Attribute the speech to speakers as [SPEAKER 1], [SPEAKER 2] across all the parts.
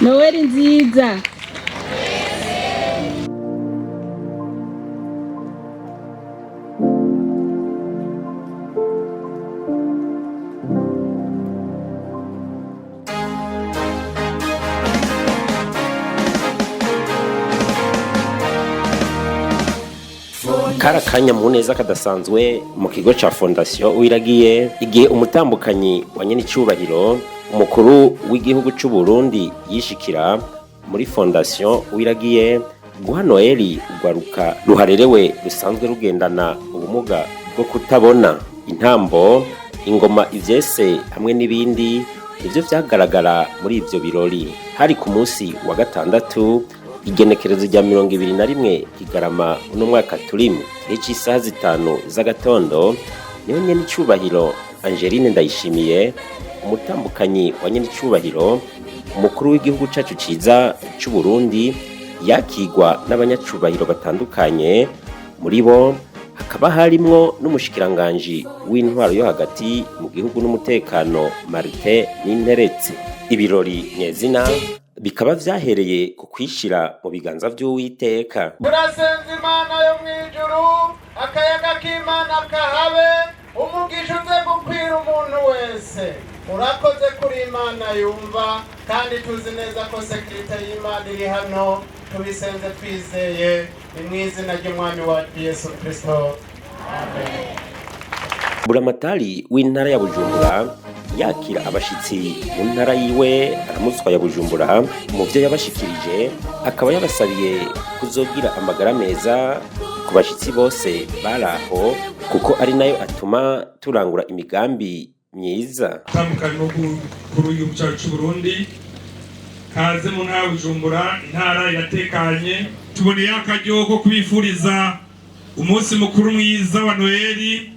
[SPEAKER 1] Noweli nziza.
[SPEAKER 2] Kari akanya mu neza kadasanzwe mu kigo ca Fondation Uwiragiye, igihe umutambukanyi wa nyenicubahiro umukuru w'igihugu c'u Burundi yishikira muri Fondation Uwiragiye guha Noeli urwaruka ruharerewe rusanzwe rugendana ubumuga bwo kutabona. Intambo, ingoma, ivyese hamwe n'ibindi nivyo vyagaragara muri ivyo birori. Hari ku munsi wa gatandatu, igenekerezo rya 21 Kigarama uno mwaka turimo, igihe c'isaha 5 z'agatondo, niho nyenicubahiro Angeline Ndayishimiye, umutambukanyi wa nyenicubahiro umukuru w'igihugu cacu ciza c'u Burundi, yakigwa n'abanyacubahiro batandukanye. Muri bo hakaba harimwo n'umushikiranganji w'intwaro yo hagati mu gihugu n'umutekano, Martin Ninteretse. Ibirori nyezina bikaba vyahereye ku kwishira mu biganza vy'Uwiteka.
[SPEAKER 3] Turasenza Imana yo mu ijuru, akayaga k'Imana kahabe, umugisha uze gukwira umuntu wese. Urakoze kuri Imana yumva, kandi tuzi neza ko sécurité y'Imana iri hano. Tubisenze twizeye, ni mu izina ry'Umwami wacu Yesu Kirisito, amen.
[SPEAKER 2] Buramatari w'intara ya Bujumbura yakira abashitsi mu ntara yiwe aramutswa ya Bujumbura, mu vyo yabashikirije akaba yabasabiye kuzogira amagara meza ku bashitsi bose bari aho, kuko ari nayo atuma turangura imigambi myiza.
[SPEAKER 4] Tandukanye n'umukuru w'igihugu cyacu cy'u Burundi, kaze mu ntara ya Bujumbura. Intara iratekanye. Tuboneye akaryo ko kubifuriza umunsi mukuru mwiza wa Noheli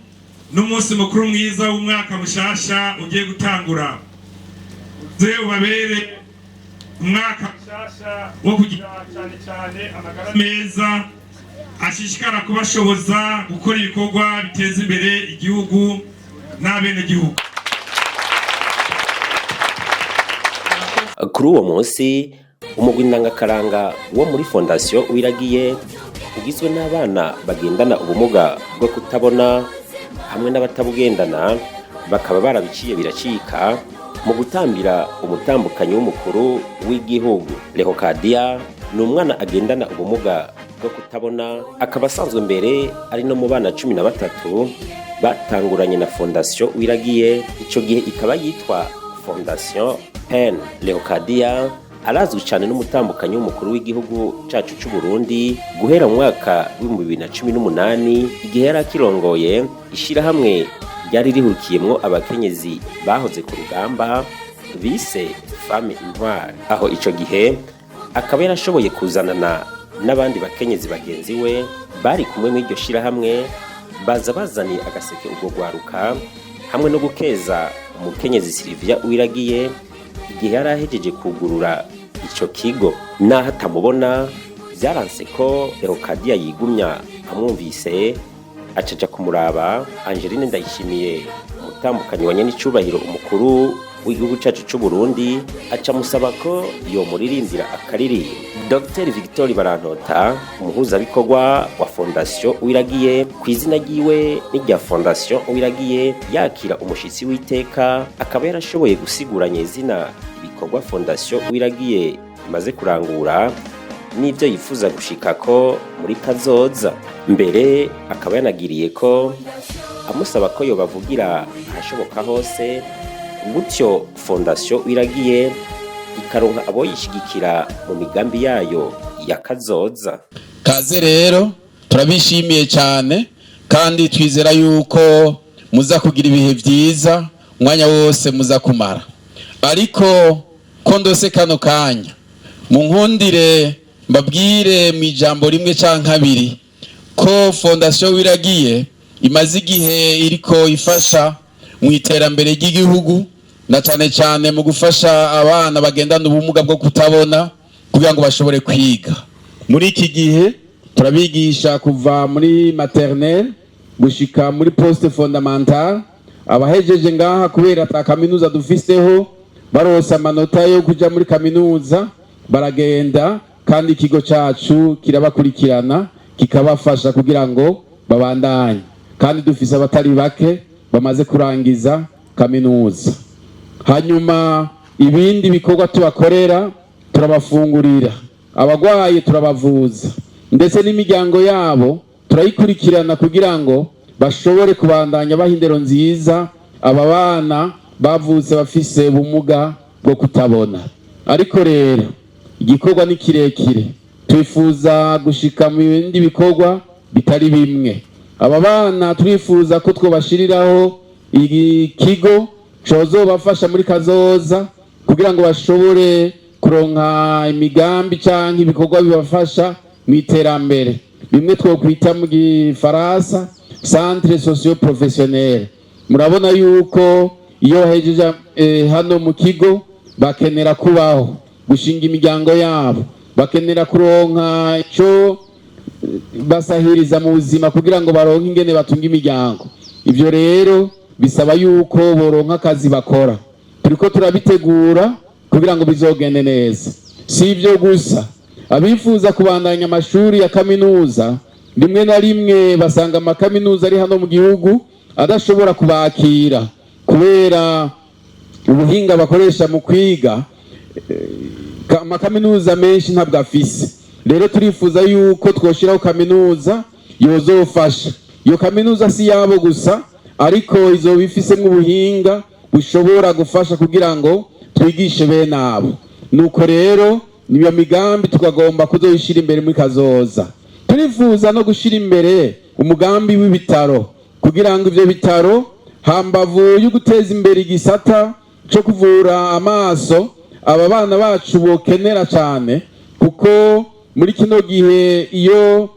[SPEAKER 4] n'umunsi mukuru mwiza w'umwaka mushasha ugiye gutangura. Ze ubabere umwaka mushasha wo kugira cyane cyane amagara meza ashishikara kubashoboza gukora ibikorwa biteza imbere igihugu n'abenegihugu.
[SPEAKER 2] Kuri uwo munsi, umugwi ndangakaranga wo muri Fondation Uwiragiye, ugizwe n'abana bagendana ubumuga bwo kutabona hamwe n'abatabugendana, bakaba barabiciye biracika mu gutambira umutambukanyi w'umukuru w'igihugu. Leokadiya ni umwana agendana ubumuga bwo kutabona, akaba asanzwe mbere ari no mu bana 13 batanguranye na Fondation Uwiragiye, ico gihe ikaba yitwa Fondation Pen. Leokadiya arazwi cyane n'umutambukanyi w'umukuru w'igihugu cacu c'u Burundi guhera mu mwaka w'2018, igihe yari akirongoye ishirahamwe ryari rihurikiyemwo abakenyezi bahoze ku rugamba bise Femme Intwari. Aho ico gihe akaba yarashoboye kuzanana n'abandi bakenyezi bagenzi we bari kumwe mw'iryo shirahamwe, baza bazaniye agaseke ubwo rwaruka hamwe no gukeza umukenyezi Sylvia Uwiragiye igihe yari ahejeje kugurura ico kigo. Naho atamubona, vyaranse ko Leokadiya yigumya amwumvise, acaja kumuraba. Angeline Ndayishimiye, umutambukanyi wa nyenicubahiro umukuru w'igihugu cacu c'u Burundi, aca musaba ko yomuririmbira akaririmbo. Dr Victor Barantota, umuhuzabikorwa wa Fondation Uwiragiye, ku izina ryiwe n'irya Fondation Uwiragiye, yakira umushitsi w'iteka, akaba yarashoboye gusiguranya izina ibikorwa Fondation Uwiragiye imaze kurangura n'ibyo yifuza gushikako muri kazoza. Mbere akaba yanagiriye ko amusaba ko yobavugira ahashoboka hose, gutyo Fondation Uwiragiye ikaronka aboyishigikira mu migambi yayo ya kazoza.
[SPEAKER 5] Kaze rero, turabishimiye cyane kandi twizera yuko muza kugira ibihe byiza umwanya wose muza kumara. Ariko ko ndose kano kanya, munkundire mbabwire mu ijambo rimwe canke abiri ko Fondation Uwiragiye imaze igihe iriko ifasha mu iterambere ry'igihugu, na cyane cyane mu gufasha abana bagendana ubumuga bwo kutabona kugira ngo bashobore kwiga. Muri iki gihe turabigisha kuva muri maternelle gushika muri poste fondamentale. Abahejeje ngaha, kubera ata kaminuza dufiseho, Barose amanota yo kuja muri kaminuza, baragenda, kandi ikigo cacu kirabakurikirana, kikabafasha kugira ngo babandanye. Kandi dufise abatari bake bamaze kurangiza kaminuza. Hanyuma ibindi bikorwa tubakorera, turabafungurira, abagwaye turabavuza, ndetse n'imiryango yabo turayikurikirana kugira ngo bashobore kubandanya baha indero nziza aba bana bavutse bafise ubumuga bwo kutabona. Ariko rero igikorwa ni kirekire, twifuza gushika mu bindi bikorwa bitari bimwe. Aba bana turifuza ko twobashiriraho ikigo cozobafasha muri kazoza, kugira ngo bashobore kuronka imigambi canke ibikorwa bibafasha mu iterambere, bimwe twokwita mu gifaransa centre socio professionnel. Murabona yuko iyo bahejeje hano mu kigo, bakenera kubaho, gushinga imiryango yabo, bakenera kuronka ico basahiriza mu buzima kugira ngo baronke ingene batunga imiryango. Ivyo rero bisaba yuko boronka akazi bakora. Turiko turabitegura kugira ngo bizogende neza. Si ibyo gusa, abifuza kubandanya amashuri ya kaminuza, rimwe na rimwe basanga amakaminuza ari hano mu gihugu adashobora kubakira kubera ubuhinga bakoresha mu kwiga. Amakaminuza menshi ntabwo afise. Rero turifuza yuko twoshiraho kaminuza yozofasha. Iyo kaminuza si yabo gusa, ariko izoba ifisemwo ubuhinga bushobora gufasha kugira ngo twigishe bene abo. Nuko rero niyo migambi tukagomba kuzoyishira imbere muri kazoza. Turifuza no gushira imbere umugambi w'ibitaro, kugira ngo ivyo bitaro, hambavu yo guteza imbere igisata co kuvura amaso aba bana bacu bokenera cyane, kuko muri kino gihe iyo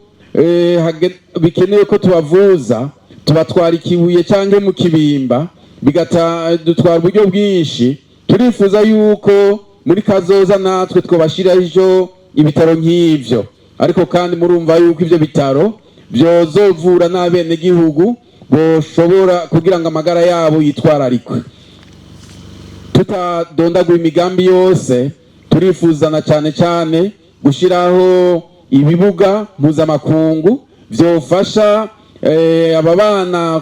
[SPEAKER 5] bikenewe ko tubavuza, tubatwara ikibuye cyangwa mu Kibimba, bigata dutwara uburyo bwinshi. Turifuza yuko muri kazoza natwe twobashiraho ibitaro nk'ivyo. Ariko kandi murumva yuko ivyo bitaro vyozovura n'abenegihugu boshobora, kugira ngo amagara yabo yitwararikwe. Tutadondagura imigambi yose, turifuza na cyane cyane gushyiraho ibibuga mpuzamakungu vyofasha aba bana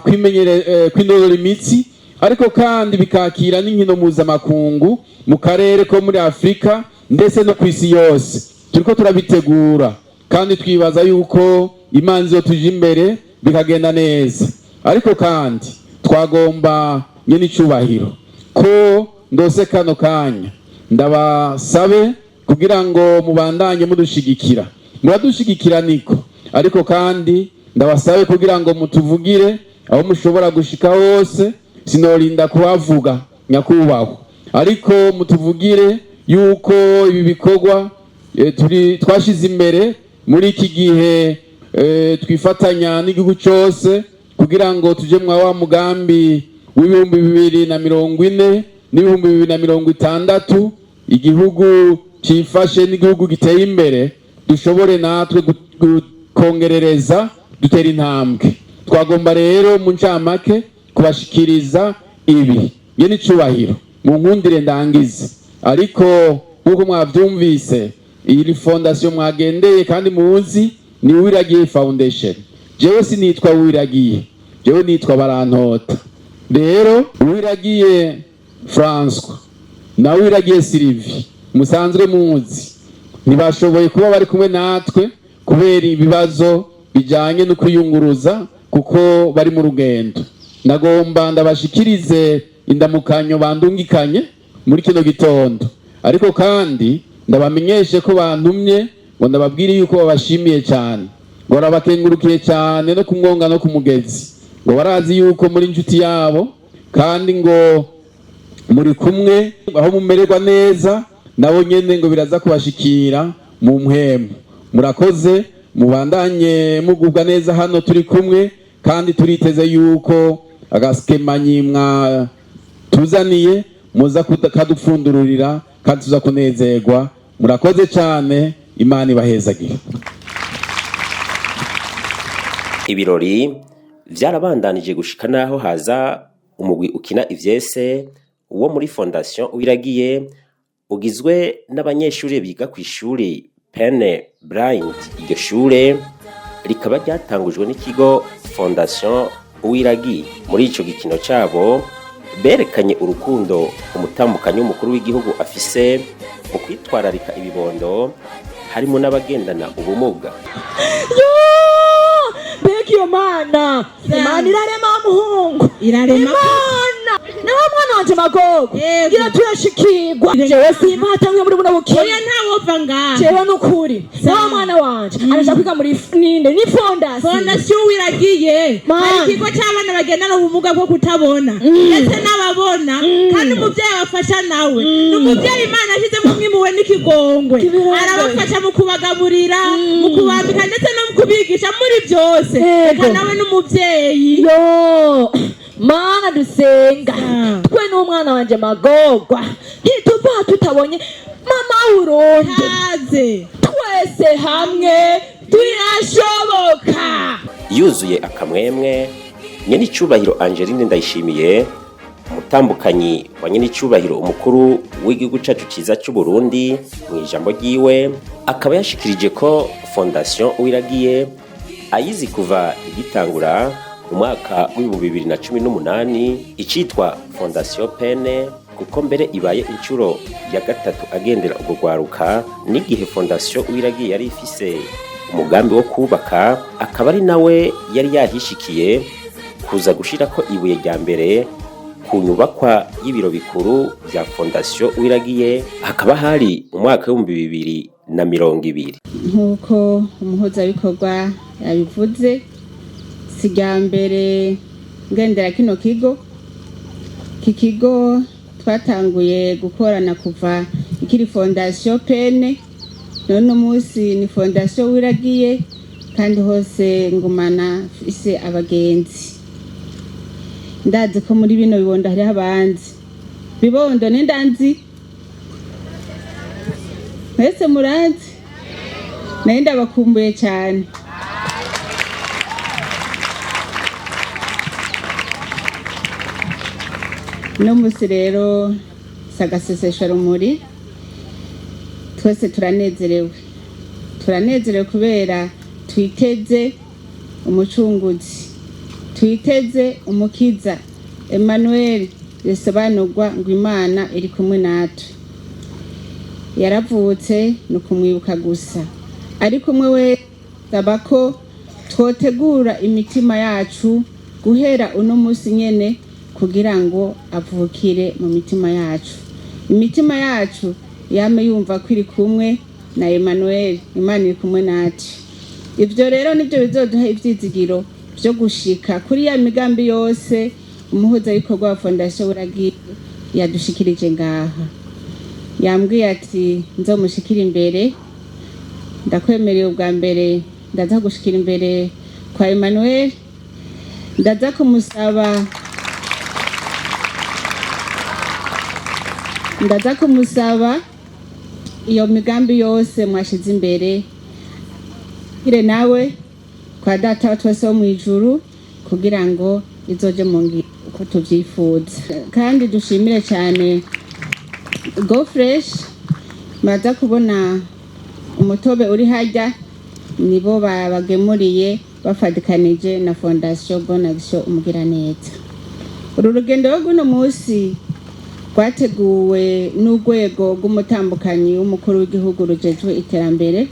[SPEAKER 5] kwinonora imitsi, ariko kandi bikakira n'inkino mpuzamakungu mu karere ko muri Afurika, ndetse no ku isi yose. Turiko turabitegura, kandi twibaza yuko Imana izotuje imbere bikagenda neza. Ariko kandi twagomba, nyene icubahiro, ko ndose kano kanya, ndabasabe kugira ngo mubandanye mudushigikira. Muradushigikira niko, ariko kandi ndabasabe kugira ngo mutuvugire aho mushobora gushika hose. Sinorinda kubavuga, nyakubahwa, ariko mutuvugire yuko ibi bikorwa turi twashize imbere muri iki gihe, twifatanya n'igihugu cyose kugira ngo tuje mwa wa mugambi w'2040 n'2060, igihugu cyifashe n'igihugu giteye imbere, dushobore natwe kongerereza, dutera intambwe. Twagomba rero mu ncamake kubashikiriza ibi. Ye n'icubahiro, mu nkundire ndangize. Ariko nk'uko mwavyumvise, iyi fondation mwagendeye kandi muzi ni Uwiragiye Foundation. Jewe sinitwa Uwiragiye, jewe nitwa Barantota. Rero Uwiragiye François na Uwiragiye Sylvie musanzwe muzi ntibashoboye kuba bari kumwe natwe kubera ibibazo bijanye no kwiyunguruza, kuko bari mu rugendo. Nagomba ndabashikirize indamukanyo bandungikanye muri kino gitondo, ariko kandi ndabamenyeshe ko bantumye ngo ndababwire yuko babashimiye cyane, ngo barabakengurukiye cyane no kumwonga no ku mugezi, ngo barazi yuko muri inshuti yabo, kandi ngo muri kumwe aho mumererwa neza, nabo nyene ngo biraza kubashikira mu mpwemu. Murakoze, mubandanye mugubwa neza hano turi kumwe, kandi turiteze yuko agasekemanyi mwatuzaniye muza kadupfundururira, kandi tuza kunezerwa. Murakoze cyane, Imana ibahezagire.
[SPEAKER 2] Ibirori vyarabandanije gushika naho haza umugwi ukina ivyese. wo muri Fondation Uwiragiye ugizwe n'abanyeshuri biga kw'ishuri Pene Blind. Iryo shure rikaba ryatangujwe n'ikigo Fondation Uwiragiye. Muri ico gikino cabo berekanye urukundo umutambukanyi w'umukuru w'igihugu afise mu kwitwararika ibibondo harimo n'abagendana ubumuga.
[SPEAKER 1] Yo, mbega iyo mana! Imana irarema, muhungu.
[SPEAKER 6] Irarema.
[SPEAKER 1] Imana nawe, mwana wanje Magogo.
[SPEAKER 6] Yego.
[SPEAKER 1] Ngira turashikirwa, jewe simpatamwe muri buno bukene.
[SPEAKER 6] Oya, ntawova ngaha.
[SPEAKER 1] Jewe nukuri, nawe mwana wanje araja kwiga muri ninde ni fondation.
[SPEAKER 6] Fondation Wiragiye.
[SPEAKER 1] Man.
[SPEAKER 6] Hari ikigo cy'abana bagendana ubumuga bwo kutabona ndetse n'ababona, kandi umubyeyi abafasha nawe ni umubyeyi Imana ashyizemo umwimuwe n'ikigongwe.
[SPEAKER 1] Kibirongoye.
[SPEAKER 6] Arabafasha mu kubagaburira, mu kubambika ndetse no mu kubigisha muri byose.
[SPEAKER 1] Yego.
[SPEAKER 6] Reka nawe n'umubyeyi.
[SPEAKER 1] Yo mana dusenga, twe n'umwana wanje Magogwa ntituva tutabonye mama Wurundi.
[SPEAKER 6] Kaze.
[SPEAKER 1] Twese hamwe turashoboka.
[SPEAKER 2] Yuzuye akamwemwe, nyenicubahiro Angeline Ndayishimiye, umutambukanyi wa nyenicubahiro umukuru w'igihugu cacu ciza c'u Burundi, mu ijambo ryiwe akaba yashikirije ko Fondation Uwiragiye ayizi kuva igitangura mu mwaka w'2018, icitwa Fondation Pene, kuko mbere ibaye inshuro ya gatatu agendera urwo rwaruka, n'igihe Fondation Uwiragiye yari ifise umugambi wo kubaka, akaba ari nawe yari yahishikiye kuza gushirako ibuye rya mbere ku nyubakwa y'ibiro bikuru bya Fondation Uwiragiye, hakaba hari mu mwaka w'2020.
[SPEAKER 7] Nk'uko umuhuzabikorwa yabivuze, si irya mbere ngendera kino kigo. Iki kigo twatanguye gukorana kuva ikiri Fondation Pene, none umunsi ni Fondation Wiragiye, kandi hose ngumana mfise abagenzi. Ndazi ko muri bino bibondo hariho abanzi. Bibondo, nindanzi mwese muranzi, nayo ndabakumbuye cyane. Uno munsi rero sagasesesha rumuri, twese turanezerewe, turanezerewe kubera twiteze umucunguzi, twiteze umukiza Emmanuel, risobanurwa ngo Imana iri kumwe natwe. Yaravutse, ni ukumwibuka gusa, ariko umwe we saba ko twotegura imitima yacu guhera uno munsi nyene kugira ngo avukire mu mitima yacu, imitima yacu yame yumva ko iri kumwe na Emmanuel, Imana iri kumwe natwe. Ibyo rero nibyo bizoduha ivyizigiro vyo gushika kuri ya migambi yose umuhuzabikorwa wa Fondation Uragiye yadushikirije ngaha. Yambwiye ati nzomushikire imbere. Ndakwemereye, ubwa mbere ndaza gushikira imbere kwa Emmanuel, ndaza kumusaba, ndaza kumusaba iyo migambi yose mwashize imbere kire nawe kwa Data wa twese wo mu ijuru, kugira ngo izoje mu ngiro uko tuvyifuza. Kandi dushimire cyane Go Fresh. Muraza kubona umutobe uri hajya, nibo babagemuriye bafatikanije na Fondation Bonne Action Umugiraneza. Uru rugendo rw'uno munsi rwateguwe n'urwego rw'umutambukanyi w'umukuru w'igihugu rujejwe iterambere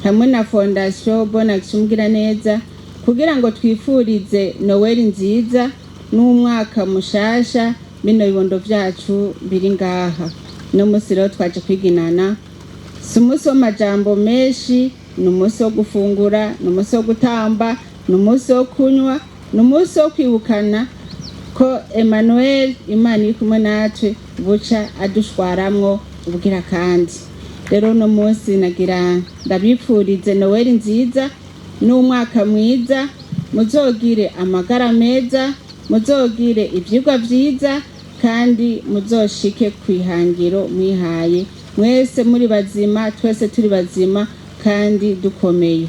[SPEAKER 7] hamwe na Fondation Bonne Action Umugiraneza, kugira ngo twifurize Noel nziza n'umwaka mushasha bino bibondo vyacu biri ngaha. No munsi rero twaje kwiginana. Si umunsi w'amajambo menshi, ni umunsi wo gufungura, ni umunsi wo gutamba, ni umunsi wo kunywa, ni umunsi wo kwibukana ko Emmanuel, Imana iri kumwe natwe, buca adushwaramwo ubwira. Kandi rero uno munsi nagira ndabipfurize Noel nziza n'umwaka mwiza. Muzogire amagara meza, muzogire ivyigwa vyiza, kandi muzoshike kwihangiro mwihaye, mwese muri bazima, twese turi bazima kandi dukomeye.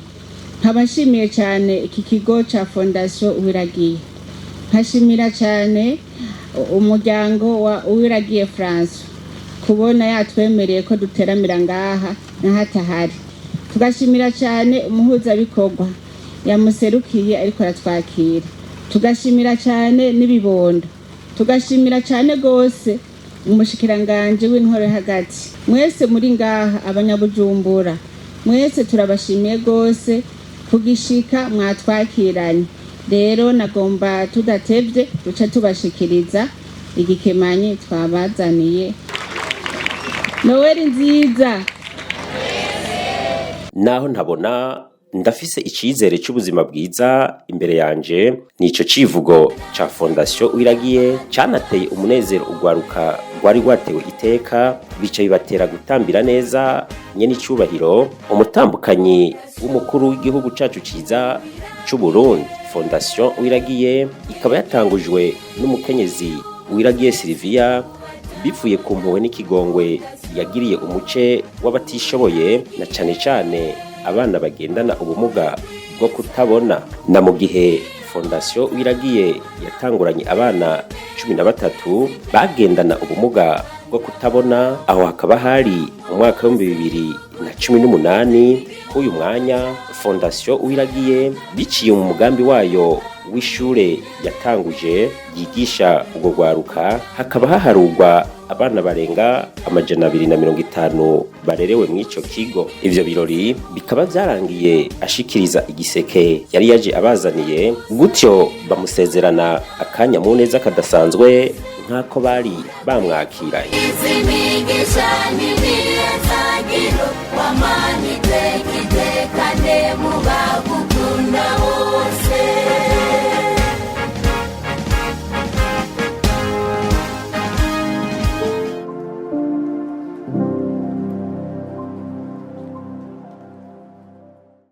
[SPEAKER 7] Nkaba nshimiye cyane iki kigo ca Fondation Uwiragiye, nkashimira cyane Umuryango wa Uwiragiye Francois kubona yatwemereye ko duteramira ngaha n'ahatahari. Tugashimira cyane umuhuzabikorwa yamuserukiye ariko aratwakira. Tugashimira cyane n'ibibondo. Tugashimira cyane rwose umushikiranganje w'intore hagati. Mwese muri ngaha, abanyabujumbura mwese, turabashimiye rwose kugishika mwatwakiranye. Rero nagomba tudatevye duce tubashikiriza igikemanyi twabazaniye. Noweli nziza!
[SPEAKER 2] Naho ntabona, ndafise icizere c'ubuzima bwiza imbere yanje. Nico civugo ca Fondation Uwiragiye canateye umunezero ugwaruka rwari rwatewe iteka, bica bibatera gutambira neza nyene icubahiro umutambukanyi w'umukuru w'igihugu cacu ciza c'u Burundi. Fondation Uwiragiye ikaba yatangujwe n'umukenyezi Uwiragiye Sylvia bivuye ku mpuhwe n'ikigongwe yagiriye umuce w'abatishoboye, na cane cane abana bagendana ubumuga bwo kutabona. Na mu gihe Fondation Uwiragiye yatanguranye abana 13 bagendana ubumuga bwo kutabona, aho hakaba hari mu mwaka w'2018. K'uyu mwanya, Fondation Uwiragiye biciye mu mugambi wayo w'ishure yatanguje yigisha ubwo rwaruka, hakaba haharugwa abana barenga 250 barerewe mw'ico kigo. Ivyo birori bikaba vyarangiye ashikiriza igiseke yari yaje abazaniye, gutyo bamusezerana akanya mu neza kadasanzwe nk'ako bari bamwakiranye.
[SPEAKER 8] Imigisha n'imihezagiro wamanitse.